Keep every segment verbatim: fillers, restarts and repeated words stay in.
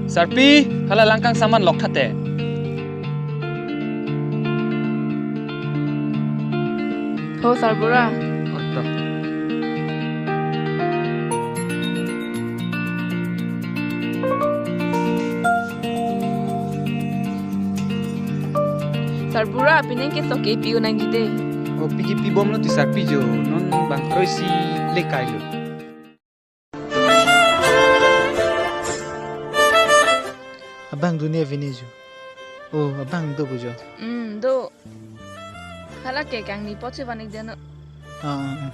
Sarpi, hala langkang saman lok tha te. Ho, Sarbura. Orta. Sarbura, pining ke sok ke pi-un nangji te. O, pi ke pibomlo ti Sarpi jo, non bang kroi si lekai lo. Abang dunia vini jo. O, abang do bu jo. Hmm, do. Hala ke kangni poche vanik deno. Ah, ah, ah.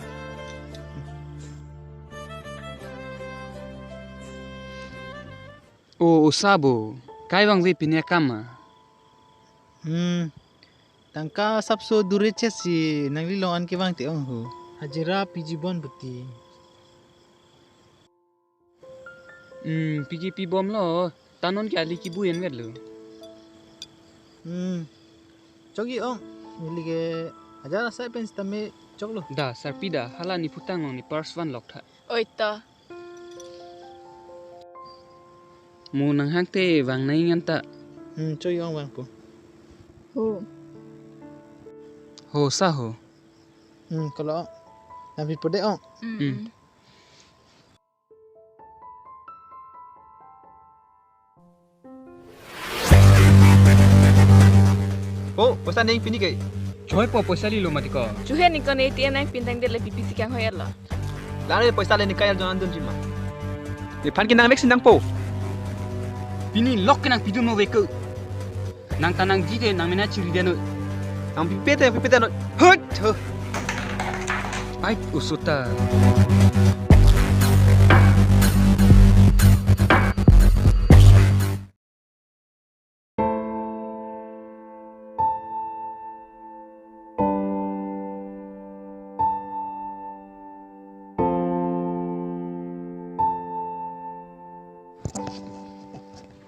O, o sabo, kai vangve pine akam ma? Hmm. Tangka sapso dure chesi nangli long an kevang te ong ho. Hajira piji bon buti. Hmm, pi ke pibomlo, ta non ke ali kibu en vetlo. Hmm. Chokji ong, neli ke hajar asai pen sitame choklo. Da, Sarpi da, hala ne phutang long ne purse van lok tha. Oi to. Mo nanghang te vang nai ngan ta. Hmm, chokji ong vangpo. Ho. Ho sa ho. Hmm, kolo. Nang pipo de ong. Hmm. Hmm. O, poisa ning pini ke. Choi po poisa lilo mati ko. Chuhe ni ko ne A T M nangpin tangdet le P P C kanghoyar lo. Lare poisa le ne kayar jonan dunji ma. Nephan ke nangvek si nangpo. Pini lok ke nangpidun mo vek ko. Nang ta nangji de nang mena chiri deno. Nang pipe te, pipe te no. Hut, huh. Ai, usuta.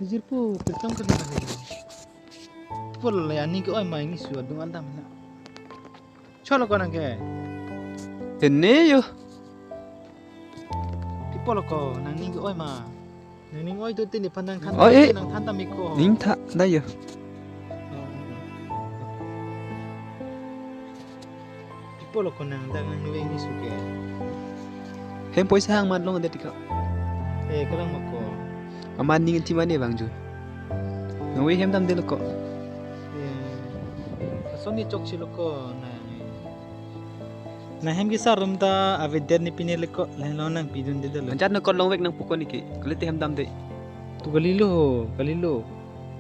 Jirpo, pirtam kali kali. Pol le ani ke oi mai ni su adung andam na. Cholo ko nang ke. Ene yo. Pi polo ko nangning ke oi ma. Nangning oi tu tin iphan nangthan. Oi, eh. Nangthan ta mi ko. Ning tha, da yo. Pi polo ko nang dak nang nuwe ni su ke. Hem poisa hang mat long de tika. Eh, kalang ma ko. Amat ning ti mane bang ju. Nuwe hem damde lo ko. Eh, ason ni chokche lo ko nang. Nang hem kesar atum ta avedet ni pine le ko, lahenlo nangpidun dede lo. Anjat no ko longvek nang pu ko ni ke, kalite hem damde. Pu kalilo ho, kalilo.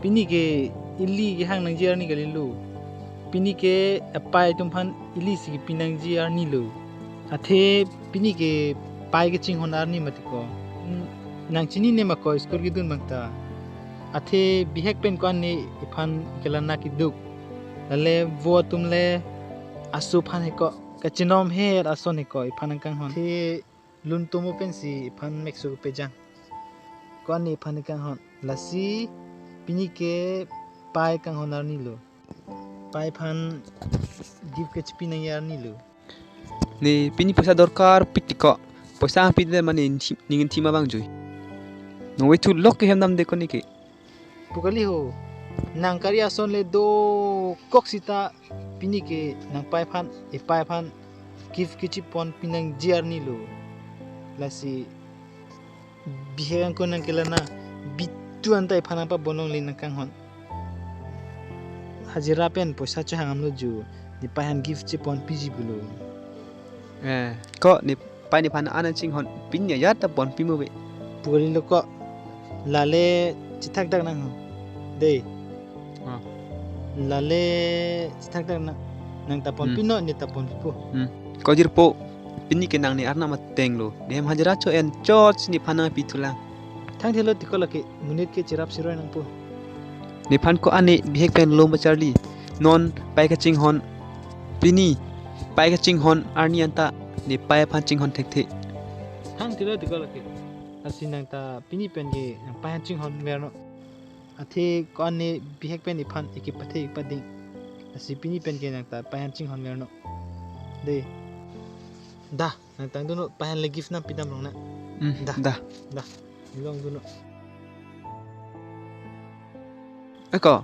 Pini ke ili kehang nangji arni kalilo. Pini ke apai atum aphan ili si kepi nangji arni lo. Athe pini ke pai kachinghon arni mati ko. Hmm, nang chinine ma ko school kedun abang ta. Athe bihek pen ko ani iphan kelana keduk. Lale vo atum le aso aphan he ko. Kachinom her ason he ko iphan nangkanghon. Athe lun tomo pensi iphan mekso pejang. Ko ani iphan kanghon. Lasi pini ke pai kanghon arni lo. Pai aphan gift kechipi nangji arni lo. Ne pini poisa dorkar piti ko. Poisa piti mane ning thima bang jui. Nang wethu lok ke hem damde ko ni ke. Pu kali ho, nang kari ason le dokok sita pini ke nang pai aphan, epai aphan gift kechipon pi nangji arni lo. Lasi bihek angko nang kelana bitu anta iphan apa bonong le nangkanghon. Hajira pen poisa chehang amlo ju, ne pai aphan gift chipon piji pulo. Eh, ko ne pai nephan an chinghon pin ya ya ta pon pimo be. Pu kalilo ko lale chithak dak nang ho. Dei. Ah. Lale chithak dak nang. Nang ta pon Hmm. pino ne ta pon pipo. Hmm. Ko jirpo pini ke nang ne arnam ateng lo. Ne hem hajira cho en chot si nephan nangpi thulang. Thang thelo tiko lake monit ke chirap siroi nangpo. Nephan ko ani bihek pen lom bacharli. Non pai kachinghon. Pini pai kachinghon arni anta ne pai aphan chinghon thekthe. Thang thelo tiko lake. Lasi nang ta pini pen ke nang pai aphan chinghon verno. Athe ko ani bihek pen iphan eke pathe pading. Lasi pini pen ke nang ta pai aphan chinghon verno. Dei. Da. Nang tang dunnon, pai aphan le gift nangpi dam long na. Hmm, da. Da. Da. Long dunnon. Eko.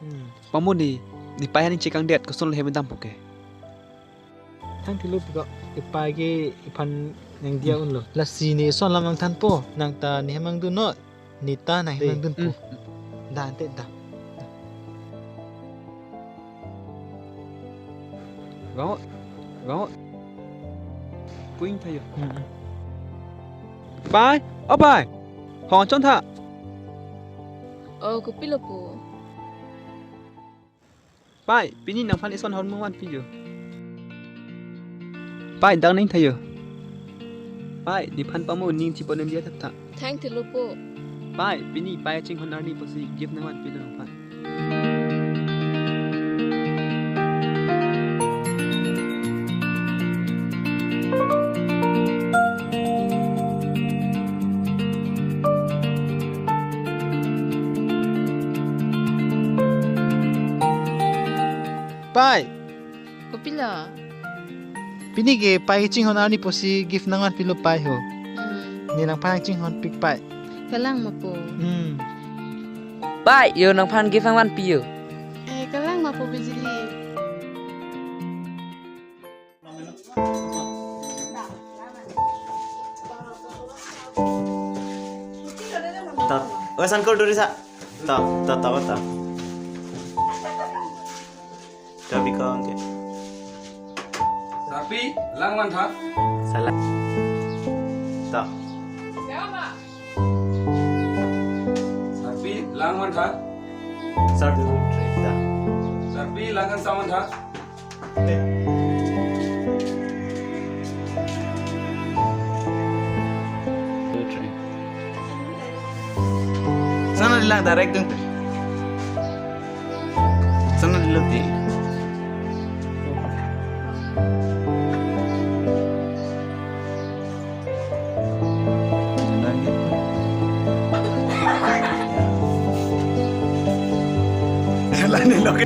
Hmm. Pamo ne, ne pai aning chekangdet, koson le hem dampo ke. Thang thilo piko, ne pai ke nephan nangdia unlo. Lasi ne eson alam nangthanpo, nang ta ne hem nangdun noi, ne ta nang hem nangdunpo. Hmm. Da, ante da. Vang, vang. Puing thayo. Hmm. Pai, o pai. Hong chon tha. O, kopilo po? Pai, pini nangphan eson ahormu vanpi jo. Pai, dak ning thayo. Pai, nephan pamo ning chipon dia tha tha. Thang thilo po. Pai, pini pai chinghon arni pusi gift nangvanpilo nangphan. Pai. Kopilo? Pini ke pai chinghon arni pusi gift nangvanpilo pai ho. Hmm. Ne nangphan chinghonpik pai. Kalang ma po? Hmm. Pai, yo nangphan gift nangvanpi yo. Eh, kalang ma po Bijli? Ta, o Sankol duri sa. Ta, ta, ta, ta. Tapi kau angke. Sarpi, lang vantha. Salah. Ta. Sarpi, lang vantha. Sir, ta. Sarpi, lang kangsam vantha. Sana lang direct dun. Sana dilo ti. Lani lo ke.